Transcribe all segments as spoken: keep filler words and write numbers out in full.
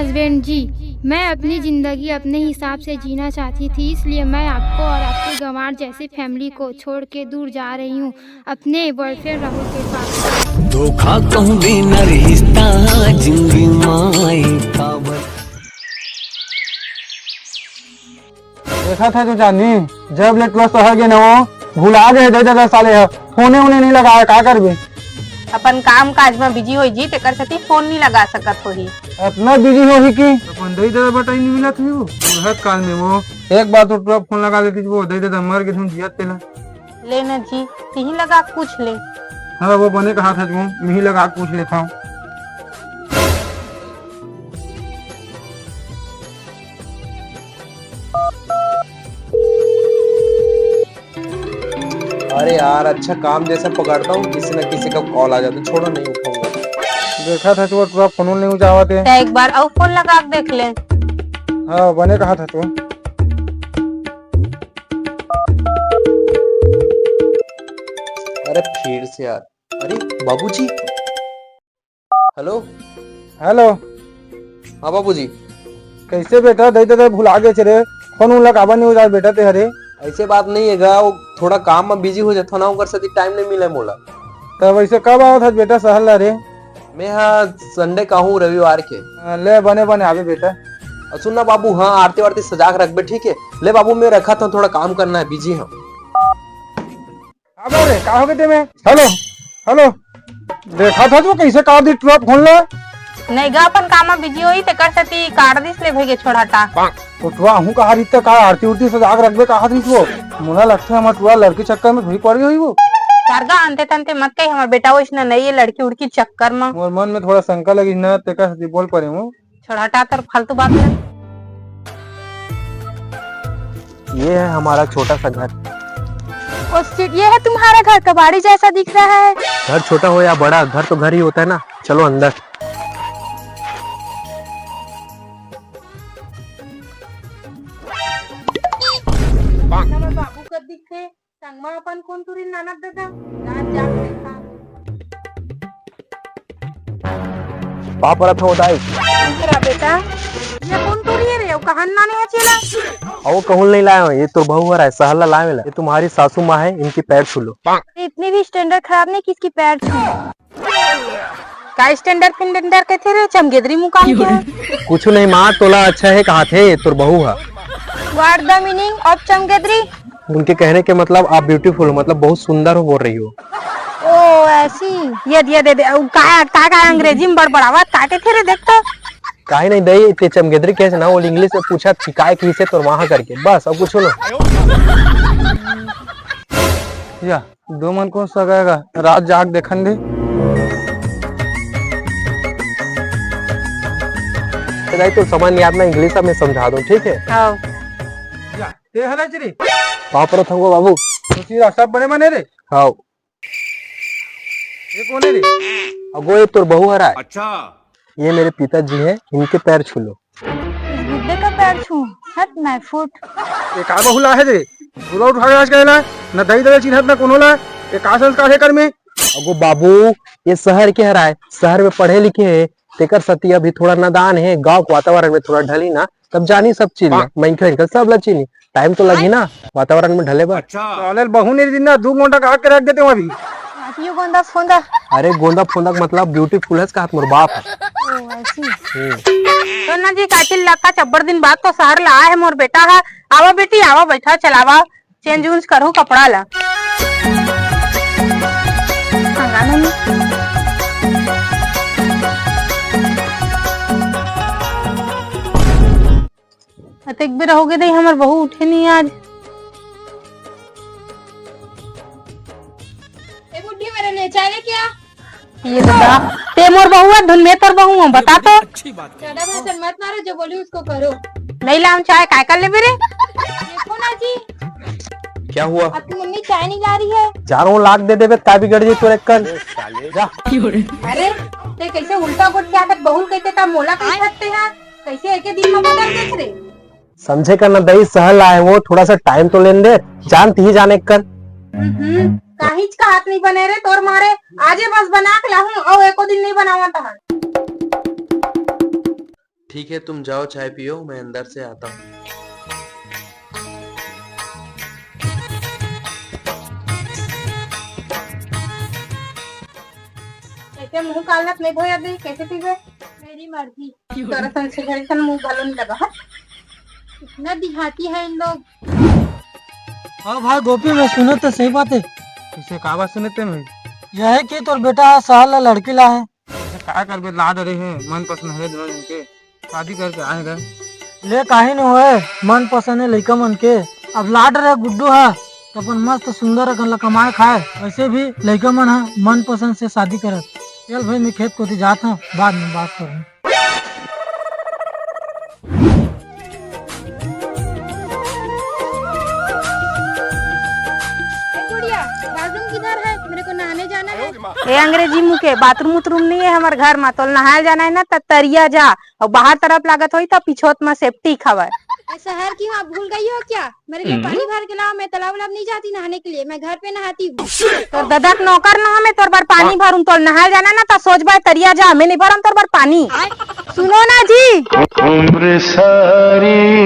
Husband जी, मैं अपनी जिंदगी अपने हिसाब से जीना चाहती थी, इसलिए मैं आपको और आपके गंवार जैसे फैमिली को छोड़ के दूर जा रही हूँ, अपने बॉयफ्रेंड राहुल के पास। धोखा कहूँ बिना रिश्ता जिंदगी माई काबर। देखा था जो चांदनी, जब ले टुरा शहर गे न वो, भुला गे हे दे ददा साले ह, फोने उन्हें नहीं लगाया, का करबे? अपन काम काज में बिजी होई जी, तेकर सेती फोन नहीं लगा सकत होही। इतना बिजी होही कि अपन दई ददा बटाई नहीं मिलत ही वो। बुढ़त काल में वो एक बार तो टुरा फोन लगा लेती, वो दई ददा मर गे, तुम जियत तेला। ले न जी, तिही लगा पूछ ले। हाँ, वो बने कहा था जो, मिही लगा पूछ लेता हूँ। अरे यार, अच्छा काम जैसा पकड़ता हूँ, किसी ना किसी का कॉल आ जाता, छोड़ो, नहीं उठाऊंगा। देखा था तू, टुरा फोन नहीं उठावत हे। तो एक बार और फोन लगा के देख ले। हाँ, बने कहा था तू। अरे फिर से यार, अरे बाबूजी, हेलो। हेलो। हाँ बाबूजी। कैसे बेटा, दई ददा भुला गे रे, फोन उन ला काबर नहीं उठावत बेटा ते हरे? ऐसे बात नहीं है गा, वो थोड़ा काम में बिजी हो जाता ना, ओकर सेती टाइम नहीं मिले मोला। तब वैसे कब आवत हस बेटा शहर ला रे? मैं हाँ संडे का हूँ, रविवार के। हाँ, ले बने बने आबे बेटा। और सुन ना बाबू, हाँ आरती वारती सजा के रखबे, ठीक है? ले बाबू मैं रखा था, थोड़ा काम करना है, बिजी हूँ। का बात रे, का हो गे तेमे? Hello, hello. देखा था तू कैसे काट दी टुरा फोन ला? नहीं गा, अपन काम में बिजी होई, तेकर सेती काट दिस ले भई गे छोड़ाटा। तो टुरा हूँ कहा रही त का आरती उरती सजा के रखबे कहा रही वो। मोला लगथे हमर टुरा लड़की चक्कर में थोड़ी पड़ गई वो। सरगा अंते तंते मत कही, हमर बेटा वैसना नहीं है लड़की उड़की चक्कर में। मोर मन में थोड़ा शंका लगी ना, तेकर सेती बोल परे हूँ। छोड़ाटा तोर फालतू बात ले। ये है हमारा छोटा सा घर। ओ शिट, ये है तुम्हारा घर, कबाड़ी जैसा दिख रहा है। घर छोटा हो या बड़ा, घर तो घर ही होता है ना। चलो अंदर। हमर बाबू कब दिखथे? संगमा अपन कोन टूरी नानक दादा, रात जाग देखा। पाँव परत हंव दाई। तेरा बेटा, ये कोन टूरी है रे? वो कहन नाने है चेला। अउ कहूँ नहीं लाया हूँ, ये तो बहू हरा है, सहला लावे ला। ये तुम्हारी सासू माँ है, इनकी पैर छू लो। इतनी भी स्टैंडर्ड खराब नहीं कि इसकी पैर छू। का स्टैंडर्ड फिंडर्ड कथे रे, चमगेदरी मुकाम के? कुछ नहीं माँ, तोला अच्छा है कहा थे, तोर बहू है। What the meaning of चमगेदरी? उनके कहने के मतलब आप ब्यूटीफुल हो, मतलब बहुत सुंदर हो बोल रही हो। ओ ऐसी। ये दे, दे, दे, का, का, का अंग्रेजी में बड़बड़ावत, का कथे रे, देख तो। काहे नहीं दई, ते चमगेदरी कहे ना, वो इंग्लिश में पूछा कि काय कहिसे तोर माँ करके, बस, अउ कुछ ना। या, दो मन कोन सगाएगा, रात जाग देखन दे। दाई, तो समझ नहीं आता ना, इंग्लिश में समझा दो, ठीक है? हाँ। या, ते हला चली। पाँव परत हंव बाबू। तो सीधा सब बने बने रे। हाँ। ये कोन है रे? अगो, ये तोर बहू हरा है। अच्छा। ये मेरे पिताजी हैं, इनके पैर छू लो। इस बुड्ढे का पैर छू, हट my foot। ये का बहू ला है रे? बुरा उठा के आज कहला, न दई ददा चिन्हत, न कोनो ला। ये का संस्कार है कर में? अगो बाबू, ये शहर के हरा है, शहर में पढ़े लिखे है, तेकर सेती अभी थोड़ा नादान है, गांव के वातावरण में थोड़ा ढली ना, तब जानी सब चीज ला, मनखे इनकर सब ला चीनी। टाइम तो लगी ना, वातावरण में ढले बर। अच्छा। साले बहू ने दिन ना दू गोंदा काट के रख देते हो अभी। आप यू गोंदा फोंदा। अरे गोंदा फोंदा का मतलब ब्यूटीफुल है, कहा मोर बाप है। ओ, ऐसी। हम्म। तो ना जी, काचिल लक्का चब्बड़ दिन बाद तो शहर ला आए है मोर बेटा है। आवा बेटी, आवा, बैठा, चलावा। चेंज उंज करहूं कपड़ा ला। मंगा नोनी। अतेक बेर होगे दई, हमर बहू उठे नहीं आज। ए बुड्ढी, मेरे लिए चाय लेके आ। ये बता, ते मोर बहू है, धुन में तोर बहू हूँ, बता तो। अच्छी बात है। ज्यादा भाषण मत मारो, जो बोली उसको करो। नहीं लाऊं चाय, काय कर लेबे रे? देखो ना जी। क्या हुआ? आपकी मम्मी चाय नहीं ला रही है। चारों लाख दे देबे, काय बिगड़ जाई तोर एक कन। जा। अरे, ते कैसे उल्टा गोठ के आके बहू कहिथे, तब मोला कहि सकते हैं? कैसे एक ही दिन में बदल देख रे? समझे कर ना दई, सहल आए वो, थोड़ा सा टाइम तो लेन दे, जानती ही जाने कर। हम्म, काहीच का हाथ नहीं बने रे तोर मारे, आजे बस बना के लाहूं, और एको दिन नहीं बनावा तहां। ठीक है, तुम जाओ, चाय पियो, मैं अंदर से आता हूँ। ऐसे मुंह कालत नहीं भोया दे, कैसे पीबे? मेरी मर्जी। तोरा सन से घड़ी सन मुंह भलो नहीं लगा, हाँ? इतना देहाती है इन लोग। हाँ भाई गोपी, मैं सुनत तो सही बात है। इसे का बात सुनते हैं? यह है कि तोर बेटा ह शहर ला लड़की ला है। ऐसे का करबे, ला डरे है, मन पसंद है दोनों जन के, शादी करके आए गए। ले, काहे न होए, मन पसंद है लइका मन के। अब ला डरे गुड्डू ह, तो अपन मस्त सुंदर अकन ला कमाए खाए। वैसे भी लइका मन ह मन पसंद से शादी करत। चल भाई, मैं खेत कोती जात हूँ, बाद में बात करूँ। ए गुड़िया, बाथरूम किधर है? मेरे को नहाने जाना है। ए अंग्रेजी मुंह के, बाथरूम उथरूम नहीं है हमारे घर में। तो नहाए जाना है ना, त तरिया जा, और बाहर तरफ लागत होई त पिछोत में सेप्टिक हवय। ए, शहर की वहाँ भूल गई हो क्या? मेरे लिए हम्म। पानी भर के लाओ, मैं तालाब वालाब नहीं जाती नहाने के लिए, मैं घर पे नहाती हूँ। तोर ददा के नौकर न हो, मैं तोर बर पानी भरूं, तोर नहाए जाना ना, त सोच बाय तरिया जा, मैं नहीं भरम तोर बर पानी। सुनो ना जी।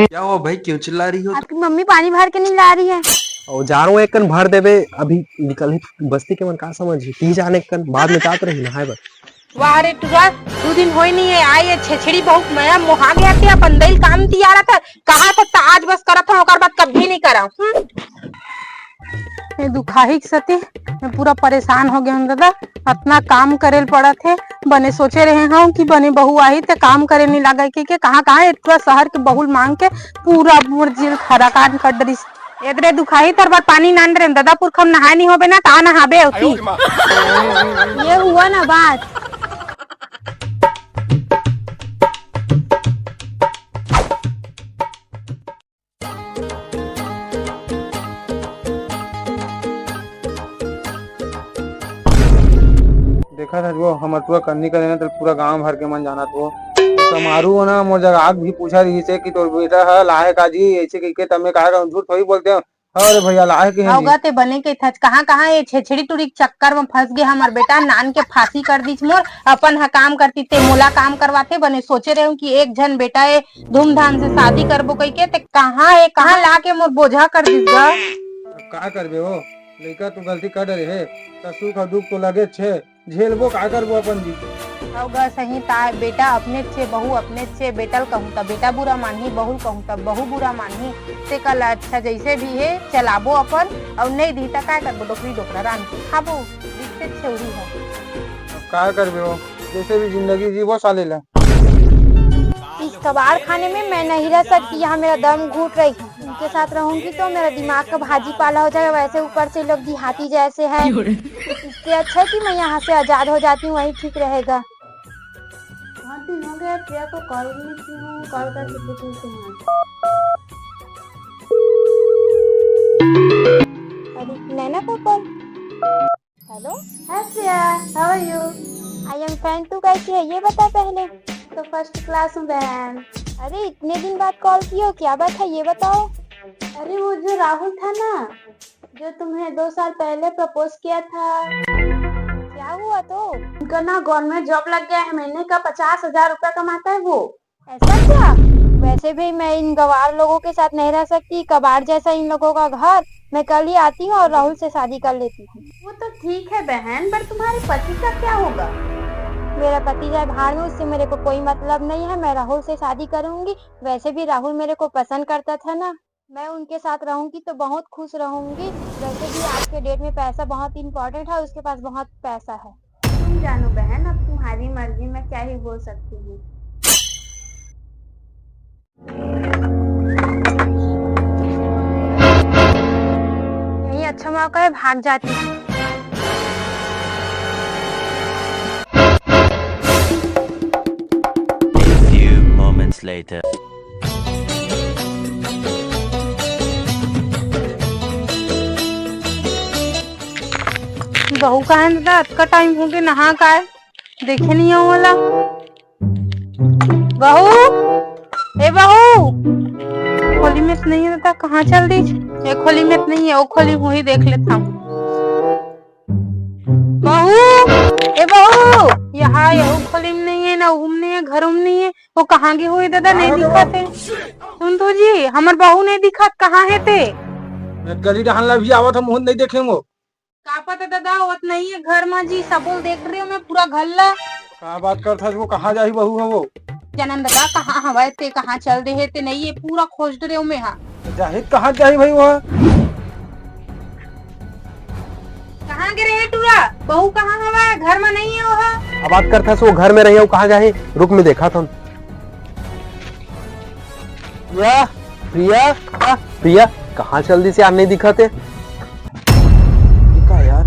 क्या हुआ भाई, क्यों चिल्ला रही हो? आपकी मम्मी पानी भर के नहीं ला रही है। ओ, जा रहा हूँ, एक कन भर देबे, अभी निकल ही बस्ती के मन का समझ ही, पी जाने एक कन, बाद में जात रही नहाए बर। वाह रे टुरा, दू दिन होई नहीं है, आई ये छेछड़ी बहुत मया मोहा गया थे, अपन दई ल काम तियारा था, कहा था त आज बस करत हूँ, ओकर बाद कभी नहीं करा। हम्म। ये दुखाही के सती मैं पूरा परेशान हो गया हूँ दादा, अतना काम करे ल पड़त है। बने सोचे रहे हूँ कि बने बहू आही ते काम करे नहीं लगा के, के कहाँ कहाँ ये टुरा शहर के बहू ल मांग के पूरा मोर जिल खराकान कर डरिस। एदरे दुखाही तोर बर पानी नान रे, ददा पुरखम नहाए नहीं होबे ना, ता नहाबे उठी। ये हुआ ना बात। देखत हस वो, हमर टुरा करनी करे ना, तो पूरा गांव भर के मन जानत वो। समारू हो ना, मोर जगह आग भी पूछा रही से कि तोर बेटा ह लाहे का जी, ऐसे कह के तमे कहा झूठ थोड़ी बोलते हो। अरे भैया, लाहे के हैं जी। अवगा ते बने के थच, कहाँ, कहाँ ये छेछड़ी टुरी के चक्कर में फंस गए हमर बेटा, नान के फांसी कर दीच मोर, अपन ह काम करती ते मोला काम करवाते, बने सोचे रहे हूँ कि एक झन बेटा ए धूमधाम से शादी करबो कह के, ते कहाँ है, कहाँ ला के मोर बोझा कर दीस गा। अब का करबे हो, लइका तो गलती कर डरे हे, त सुख और दुख तो लगे छे, झेलबो का करबो अपन जी। अउ गा सही ता बेटा अपने छे, बहू अपने छे, बेटा ल कहूँ त बेटा बुरा मानही, बहू ल कहूँ त बहू बुरा मानही। ते कल अच्छा जैसे भी हे चलाबो अपन, अउ नहीं दी त काय करबो, डोकरी डोकरा रान के खाबो, दिखते छेउरी है। अब का करबे हो, जैसे भी जिंदगी जीबो साले ला। इस कबाड़ खाने में मैं नहीं रह सकती, यहाँ मेरा दम घुट रही है। उनके साथ रहूंगी तो मेरा दिमाग का भाजी पाला हो जाएगा, वैसे ऊपर से लोग देहाती जैसे है। इससे अच्छा है कि मैं यहाँ से आजाद हो जाती हूँ, वही ठीक रहेगा। बहुत दिन हो गया प्रिया को कॉल नहीं की हूँ, कॉल करके पूछूँ तुम्हें। अरे नैना का call. Hello. Hi Priya, how are you? I am fine, तू कैसी है ये बता पहले। तो फर्स्ट क्लास हूँ बहन। अरे इतने दिन बाद कॉल की हो, क्या बात है ये बताओ। अरे वो जो राहुल था ना, जो तुम्हें दो साल पहले प्रपोज किया था। क्या हुआ तो? उनका ना गवर्नमेंट जॉब लग गया है, महीने का पचास हजार रुपया कमाता है वो। ऐसा क्या? वैसे भी मैं इन गवार लोगों के साथ नहीं रह सकती, कबाड़ जैसा इन लोगों का घर। मैं कल ही आती हूँ और राहुल से शादी कर लेती हूँ। वो तो ठीक है बहन, पर तुम्हारे पति का क्या होगा? मेरा पति जाए भाड़ में, उससे मेरे को कोई मतलब नहीं है। मैं राहुल से शादी करूंगी। वैसे भी राहुल मेरे को पसंद करता था ना, मैं उनके साथ रहूंगी तो बहुत खुश रहूंगी। वैसे भी आज के डेट में पैसा बहुत इंपॉर्टेंट है, उसके पास बहुत पैसा है। तुम जानो बहन, अब तुम्हारी मर्जी, मैं क्या ही बोल सकती हूँ। यही अच्छा मौका है, भाग जाती हूँ। A few moments later. बहू कहाँ है दादा? अतका टाइम हो गया, नहा का है, देखे नहीं हो वाला। बहू, ए बहू, खोली में तो नहीं रहता, कहाँ चल दी? ये खोली में तो नहीं है, वो खोली में ही देख लेता हूँ। बहू, ए बहू, यहाँ यहू खोली में नहीं है, ना ऊ में नहीं है, घरों में नहीं है, वो कहाँ गे होही दादा, नहीं दिखत हे। सुन तो जी, हमर बहू नहीं दिखत, कहाँ हे ते? मैं गली डहन ला भी आवत हूँ, मुहूर्त नहीं देखे वो। का पता दादा, ओत नहीं हे घर मा जी, सबो ल देख रहे हो मैं पूरा घर ला। का बात करत हस, वो कहाँ जाही बहू ह वो? जनन दादा, कहाँ हवय ते, कहाँ चल दे हे ते, नहीं हे, पूरा खोज रहे हो मैं हा। तो जाही त कहाँ जाही भाई वो? कहाँ गे रहे टूरा? बहू कहाँ हवय? घर मा नहीं हे वो हा। अब बात करत हस, वो घर में रही हो, कहाँ जाही? रुक, मैं देखत हूँ। प्रिया, प्रिया, आ, प्रिया, कहाँ चल दिस यार, नहीं दिखत हे। ये का यार?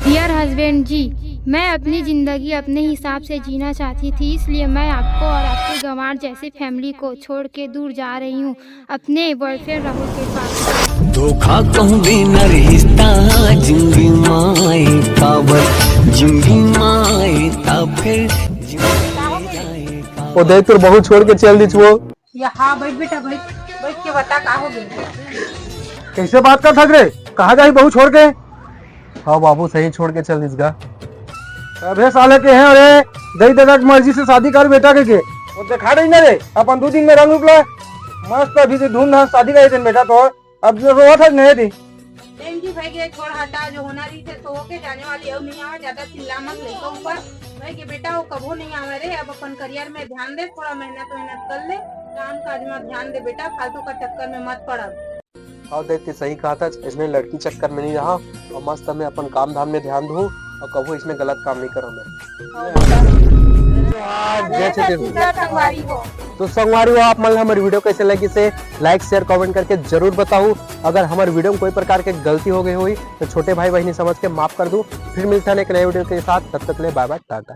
डियर हस्बैंड जी, मैं अपनी जिंदगी अपने हिसाब से जीना चाहती थी, इसलिए मैं आपको और आपके गंवार जैसी फैमिली को छोड़ के दूर जा रही हूँ, अपने बॉयफ्रेंड राहुल के पास। धोखा कहूँ बिना रिश्ता, जिंदगी माए काबर, जिंदगी माए ता फिर जिंदगी जाए काबर। ओ दे, तोर बहू छोड़ के चल दिस वो। या हाँ, बैठ बेटा, बैठ, बैठ के बता का हो गया। कैसे बात करत हस रे? कहाँ जाही बहू छोड़ के? हाँ बाबू, सही छोड़ के चल दिस गा। अबे साले के हैं, अरे दई ददा के मर्जी से शादी कर बेटा के, के? वो देखा रही ना रे, अपन दू दिन में रंग रूप ला। मस्त अभी से धूमधाम शादी करे दिन बेटा तो, अब जो रोवत हस नहीं दी। प्रेम जी भाई के छोड़ हटा, जो होना रही थे तो होके जाने वाली, अब नहीं आवा, ज्यादा चिल्ला मत लइका ऊपर। भाई के बेटा वो कभो नहीं आवे रे, अब अपन करियर में ध्यान दे, थोड़ा मेहनत वेहनत कर ले, काम काज में ध्यान दे बेटा, फालतू का चक्कर में मत पड़ अब। हाँ देख, ते सही कहा था, इसने लड़की चक्कर में नहीं रहा और मस्त हमें अपन काम धाम में ध्यान दूँ और कभो इसने गलत काम नहीं करा मैं। हाँ, जय छत्तीसगढ़। तो संगवारी हो, आप मन ला हमर वीडियो कैसे लगिस हे, लाइक शेयर कमेंट करके जरूर बताहू। अगर हमर वीडियो में कोई प्रकार के गलती हो गई होही तो छोटे भाई बहिनी समझ के माफ कर दू। फिर मिलथन एक नए वीडियो के साथ, तब तक ले बाय बाय, टाटा।